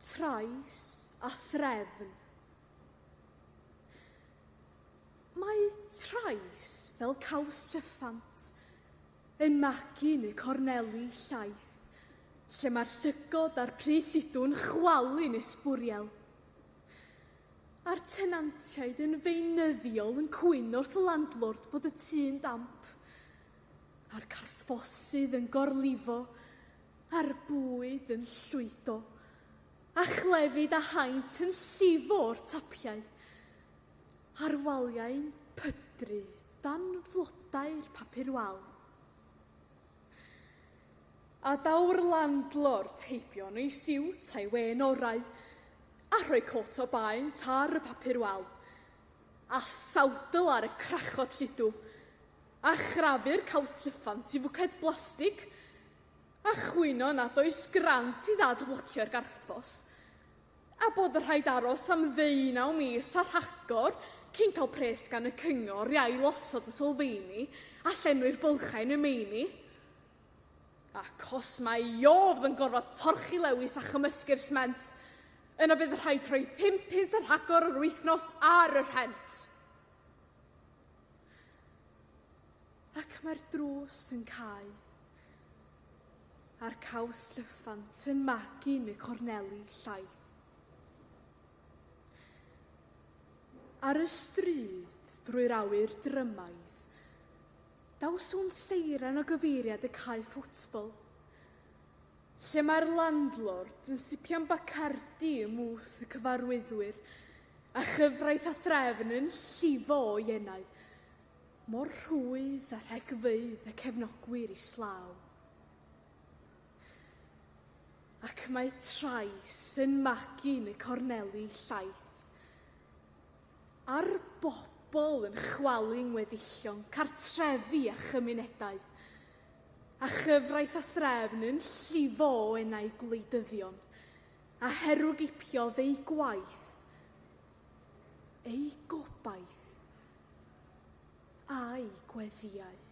Trais a threfn. Mae trais fel caws llyffant yn magu yn y corneli llaith, lle mae'r llygod a'r pry lludw'n chwalu'n ysbwriel. A'r tenantiaid yn feunyddiol yn cwyno wrth y landlord bod y tŷ'n damp, a'r carthffosydd yn gorlifo, a'r bwyd yn llwydo, a chlefyd a haint yn llifo o'r tapiau, a'r waliau'n pydru dan flodau'r papur wal. A daw'r landlord heibio yn ei siwt a'i wên orau, a rhoi cot o baent ar y papur wal, a sawdl ar y crachod lludw, a chrafu'r caws llyffant i fwced blastig, a chwyno nad oes grant i ddadflocio'r garthffos, a bod y rhaid aros am ddeunaw mis a rhagor cyn cael pres gan y cyngor i ailosod y sylfeini a llenwi'r bylchau yn y meini. Ac os mae Iof yn gorfod torchi lewis a chymysgu'r sment, yna bydd rhaid rhoi 5 punt a rhagor yr wythnos ar y rhent. Ac mae'r drws yn cau, a'r caws llyffant yn magu yn y corneli llaith. Ar y stryd, drwy'r awyr drymaidd, daw sŵn seiren o gyfeiriad y cae ffwtbol, lle mae'r landlord yn sipian Bacardi ym mwth y cyfarwyddwyr, a chyfraith a threfn yn llifo o'i enau, mor rhwydd â rhegfeydd y cefnogwyr islaw. Ac mae trais yn magu yn y corneli llaith, a'r bobl yn chwalu ngweddillion cartrefi a chymunedau, a chyfraith a threfn yn llifo o enau gwleidyddion, a herwgipiodd eu gwaith, eu gobaith, a'i gweddïau.